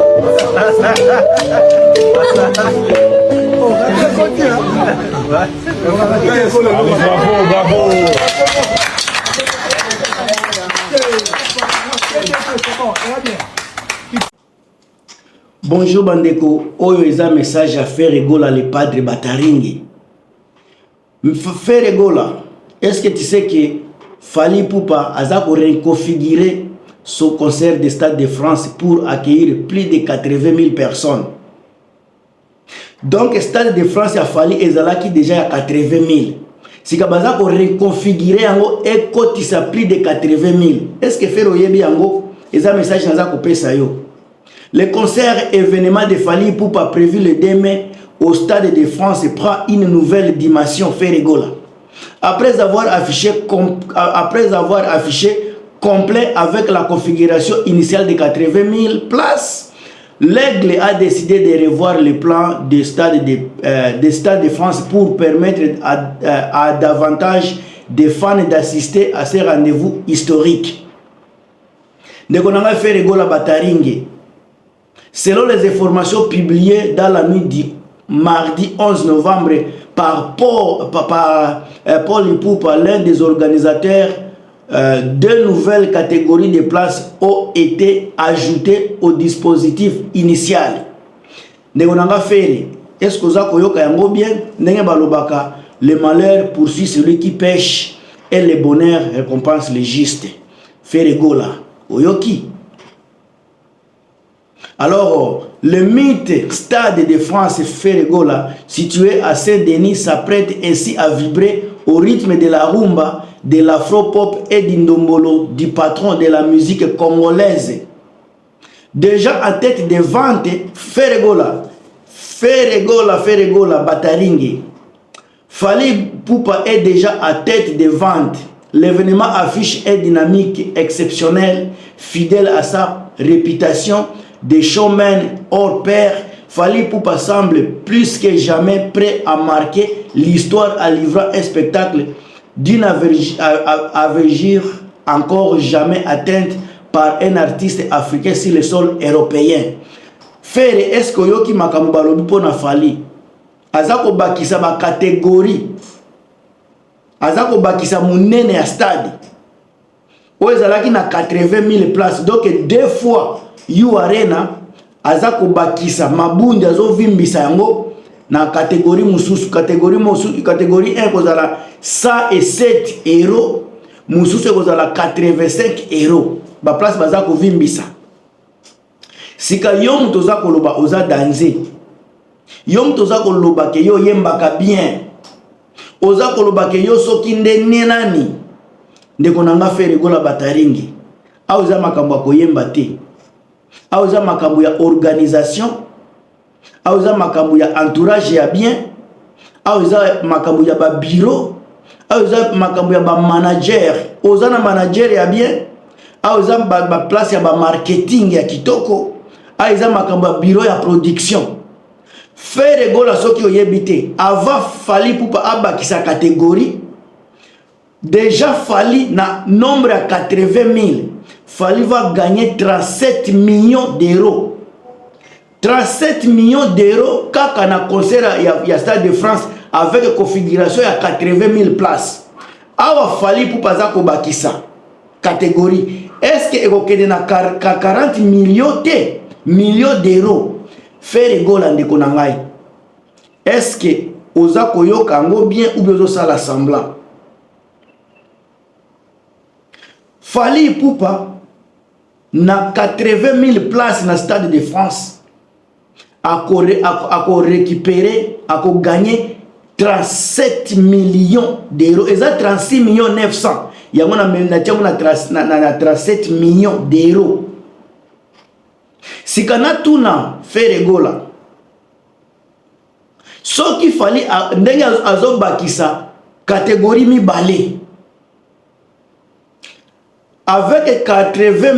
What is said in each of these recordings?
Bravo, bravo. Bonjour bandeko, oyo eza message ya Ferre Gola le Padre Bataringi. Ferre Gola, est-ce que tu sais que Fally Ipupa aza ko reconfigurer son concert de Stade de France pour accueillir plus de 80 000 personnes. Donc Stade de France ya Fally ezalaki déjà ya 80 000. Sika baza ko reconfigurer yango ekotisa plus de 80 000. Est-ce que Ferre oyebi yango? Eza message naza kopesa yo. Le concert événement de Fally Ipupa prévu le 2 mai au Stade de France prend une nouvelle dimension Ferre Gola. Après avoir affiché, après avoir affiché complet avec la configuration initiale de 80 000 places, l'Aigle a décidé de revoir le plan du stade de, euh, stade de France pour permettre à, euh, à davantage de fans d'assister à ces rendez-vous historiques. Ndeko na ngai Ferre Gola Bataringe, selon les informations publiées dans la nuit du mardi 11 novembre par Paul, par, par euh, Paul Ipupa, l'un des organisateurs, euh, deux nouvelles catégories de places ont été ajoutées au dispositif initial. Ndeko na nga Ferre, est-ce que oza koyoka yango bien ndenge balobaka le malheur poursuit celui qui pêche et le bonheur récompense le juste. Ferre Gola, oyoki? Alors, le mythe Stade de France Ferre Gola, situé à Saint-Denis, s'apprête ainsi à vibrer au rythme de la rumba, de l'afro-pop et du ndombolo du patron de la musique congolaise. Déjà en tête de vente, Ferre Gola, Ferre Gola, Ferre Gola, Bataringi. Fally Ipupa est déjà à tête de vente. L'événement affiche une dynamique exceptionnelle, fidèle à sa réputation de showman hors pair. Fally Ipupa semble plus que jamais prêt à marquer l'histoire en livrant un spectacle d'une envergure encore jamais atteinte par un artiste africain sur le sol européen. Ferre, est-ce que oyoki makambo balobi mpo na Fally? Aza kobakisa ba catégorie, aza kobakisa monene ya stade oyo ezalaki na 80 000 places, donc deux fois U Arena. Aza kobakisa mabundi, azovimbisa yango na catégorie mosusu. Catégorie mosusu, catégorie 1 ekozala 107 euro, mosusu ekozala 85 euro. Ba place baza kovimbisa. Sika yo moto oza koloba oza danger, yo moto oza koloba ke yo oyembaka bien, oza koloba ke yo soki nde nie nani. Ndeko na nga Ferre Gola Bataringi, awa eza makambo ya koyemba te, awa eza makambo ya organisation, awa eza makambo ya entourage ya bien, awa eza makambo ya ba bureau, awa eza makambo ya ba manager. Oza na manager ya bien? Awa eza ba place ya ba marketing ya kitoko, awa eza makambo ya bureau ya production. Ferre Gola, soki oyebi te, avant Fally Ipupa abakisa catégorie, déjà Fally na nombre ya 80 000, Fally va gagner 37 millions d'euros. 37 millions d'euros kaka na concert ya Stade de France avec configuration ya 80 000 places. Awa Fally Ipupa aza kobakisa catégorie, est ce que ekokende na 40 millions te, millions d'euros? Ferre Gola, ndeko na ngai, est ce que oza koyoka yango bien ou bien ozosala semblant? Fally Ipupa na 80 000 places na Stade de France akorécupérer, akogagner 37 millions d'euros. Eza 36 millions 900, yango natiango na 37 millions d'euros. Sika natuna Ferre Gola, soki Fally ndenge azobakisa catégorie mibale avec 80 000,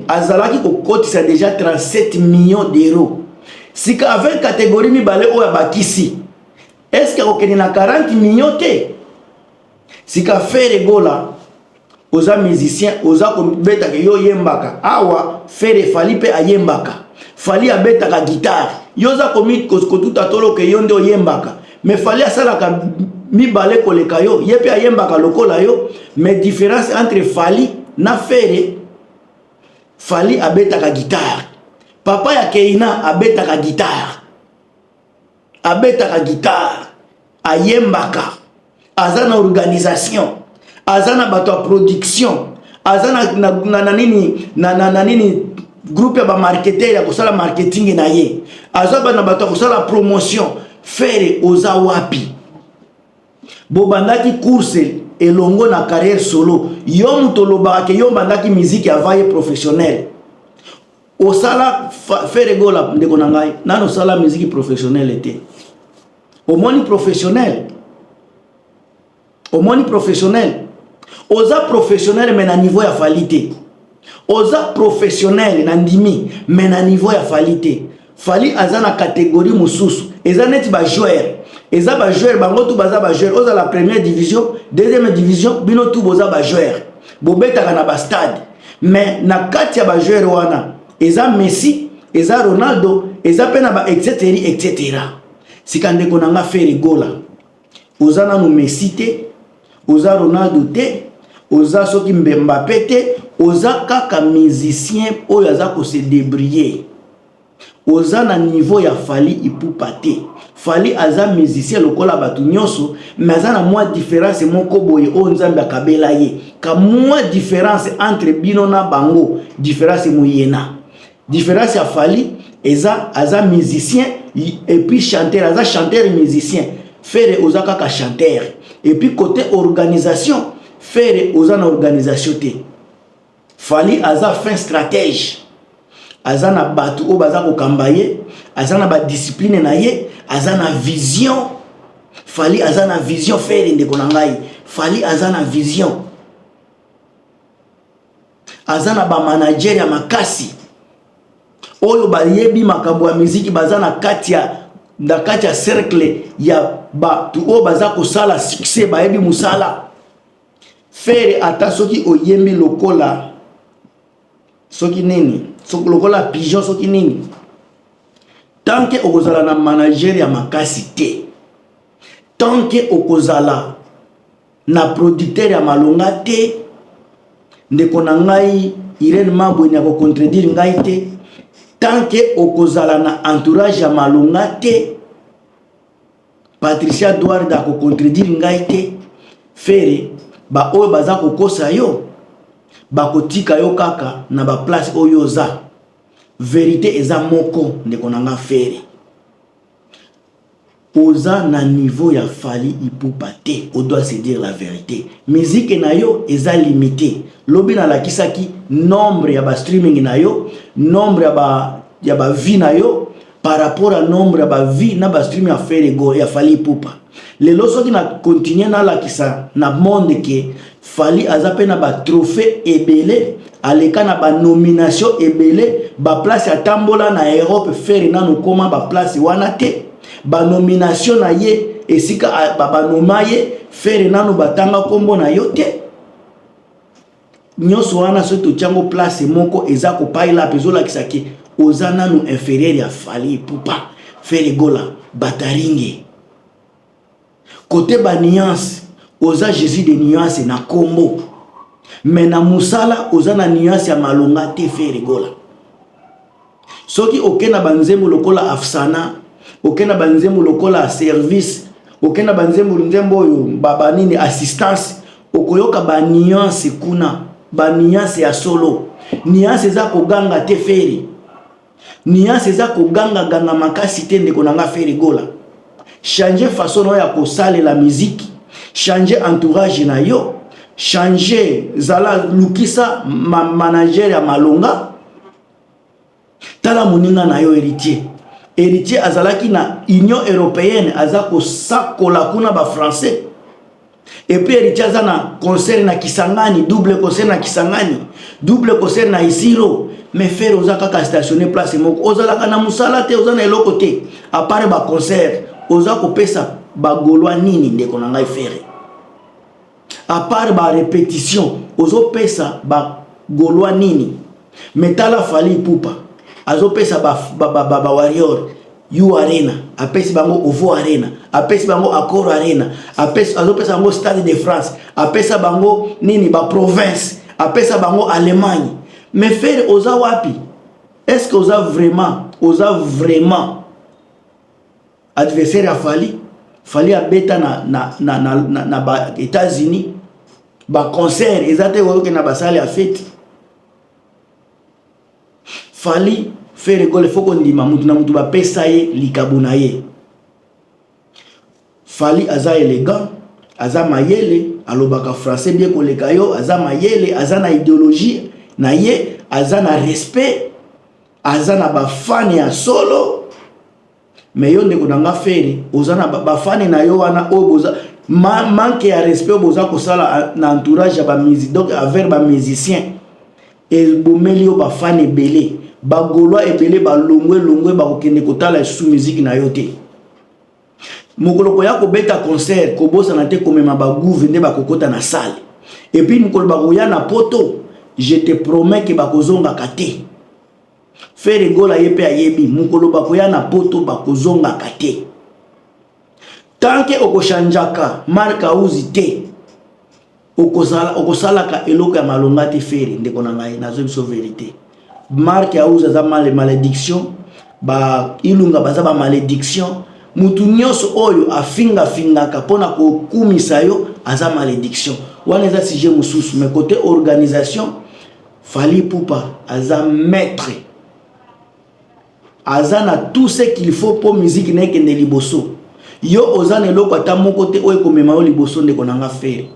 azalaki kokotisa déjà 37 millions d'euros. Sika avec catégorie mibale oyo abakisi, est ce que akokende na 40 millions te? Sika Ferre Gola, oza musicien, oza kobetaka, yo oyembaka. Awa Ferre, Fally mpe ayembaka. Fally abetaka guitare. Yo oza komi kotuta tolo ke yo nde oyembaka. Mais Fally asalaka mibale koleka yo, ye pe ayembaka lokola yo, mais différence entre Fally na Ferre, Fally abetaka guitare. Papa ya Keina abetaka guitare. Abetaka guitare, ayembaka, aza na organisation, aza na bato ya production, aza na, na, na, na nini na, na, na nini groupe ya bamarketeur ya kosala marketing na ye, aza na bato ya kosala promotion. Ferre oza wapi? Bobandaki course elongo na carrière solo, yo moto olobaka ke yo obandaki musique avant ye professionnel. Osala Ferre Gola, ndeko na ngai, nano osala musique professionnelle te. Omoni professionnel, omoni professionnel, oza professionnel mais na niveau ya Fally te. Oza professionnel na ndimi mais na niveau ya Fally te. Fally aza na catégorie mosusu, eza neti ba joueur, eza ba joueur bango tu baza ba joueur. Ozala première division, deuxième division, bino tu boza ba joueur, bobetaka na ba stade. Mais na kati ya ba joueur wana eza Messi, eza Ronaldo, eza pe na ba etc etc. Sika ndeko na nga Ferre Gola, oza nanu Messi te, oza Ronaldo te, oza soki Mbappé te, oza kaka musicien oyo aza ko se débrouiller. Oza na niveau ya Fally Ipupa te. Fally aza musicien lokola bato nyonso, mais aza na mwa différence moko boye oyo Nzambe akabela ye. Ka mwa différence entre bino na bango, différence moyena. Différence ya Fally eza aza musicien et puis chanteur, aza chanteur musicien. Ferre oza kaka chanteur. Et puis côté organisation, Ferre oza na organisation te. Fally aza fin stratège. Aza na batu oyo baza kokamba ye, aza na ba discipline na ye, aza na vision. Fally aza na vision, Ferre ndeko na ngai. Fally aza na vision. Aza na ba manager ya makasi oyo bayebi makambo ya miziki, baza na kati ya na kati ya cercle ya batu oyo baza kosala succès, bayebi mosala. Ferre ata soki oyembi lokola soki nini, soki lokola pigeon soki nini, tant que okozala na manager ya makasi te, tant que okozala na producteur ya malonga te, ndeko na ngai Irène Mabweni ako contredire ngai te, tant que okozala na entourage ya malonga te, Patricia Duarte ako contredire ngai te, Ferre ba oyo baza kokosa yo bakotika yo kaka na ba place oyo oza. Verite eza moko ndeko na nga Ferre, oza na niveau ya Fally Ipupa te, on doit se dire la vérité. Musique na yo eza limité. Lobi nalakisaki nombre ya ba streaming na yo, nombre ya ba vie na yo par rapport à nombre ya ba vie na ba streaming ya Ferre Gola, ya Fally Ipupa. Lelo soki na continuer nalakisa na monde ke Fally aza pe na ba trophée ebele, aleka na ba nomination ebele, ba place atambola na Europe, Ferre nanu koma ba place wana te. Ba nomination na ye esika ba noma ye, Ferre nanu batanga kombo na yo te. Nyonso wana soki totiango place moko eza ko pile up, ezolakisa ke oza nanu inférieur ya Fally Ipupa. Ferre Gola bataringe côté ba nuance, oza Jésus de nuance na kombo, mais na musala oza na nuance ya malonga te. Ferre Gola, soki oke na banzembo lokola Afsana, oke na banzembo lokola service, oke na banzembo nzembo oyo ba nini assistance, okoyoka ba nuance kuna, ba nuance ya solo. Nuance eza koganga te Ferre, nuance eza koganga ganga makasi te ndeko na nga Ferre Gola. Changer façon na yo ya kosalela musique, changer entourage na yo, changer zala lukisa ma manager ya malonga. Tala moninga na yo Héritier. Héritier azalaki na Union européenne, aza kosakola kuna ba français. Et puis Héritier aza na concert na Kisangani, double concert na Kisangani, double concert na Isiro. Mais Ferre oza kaka stationné place moko, ozalaka na musala te, oza na eloko te, à part ba concert, oza kopesa ba Gaulois nini ndeko na ngai Ferre? À part ba répétition, ozopesa ba Gaulois nini? Mais tala Fally Ipupa, Azopesa ba, ba, ba, ba, ba warrior U Arena, apesi bango Ovo Arena, apesi bango Accor Arena, apesi, azopesa bango Stade de France, apesa bango nini ba province, apesa bango Allemagne. Mais Ferre oza wapi? Est-ce que oza vraiment, oza vraiment adversaire ya Fally? Fally abeta na, na, na, na, na, na ba États-Unis, ba concert eza te oyoke na basale ya fete. Fally Ferre Gola faut kondima mutu na mutu bapesa ye likabo na ye. Fally aza élégant, aza mayele, alobaka français bien koleka yo, aza mayele, aza na idéologie na ye, aza na respect, aza na bafani ya solo. Mais yo ndeko na nga Ferre, oza na bafani na yo wana oyo boza manque ya respect oyo boza kosala na entourage ya bamusi, donc envers bamusicien, ebomeli yo bafani ebele, bagaulois ebele balongwe longwe, bakokende kotala lisusu musique na yo te. Mokolo koya kobeta concert, kobosana te komema bagouve nde bakokota na salle. Et puis mokolo bakoya na Poto, je te promets ke bakozongaka te. Ferre Gola ye mpe ayebi, mokolo bakoya na Poto bakozongaka te. Tant que okochangeaka Mark House te, okosalaka eloko ya malonga te. Ferre, ndeko na ngai, nazoyi biso vérité. Mark House aza mal malédiction, ba Ilunga baza ba malédiction. Mutu nyonso oyo afingafingaka mpona kokumisa yo aza malédiction. Wana eza sujet mosusu. Mais côté organisation, Fally Ipupa aza maître, aza na tout ce qu'il faut mpo musique na ekende liboso. Yo oza na eloko ata moko te oyo ekomema yo liboso. Ndeko na nga Ferre,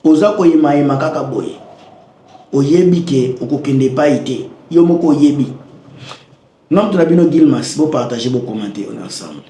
oza koyemayema kaka boye, oyebi ke okokende epai te, yo moko oyebi. Nga moto na bino Gilmas, bopartage, bocommenter, on est ensemble.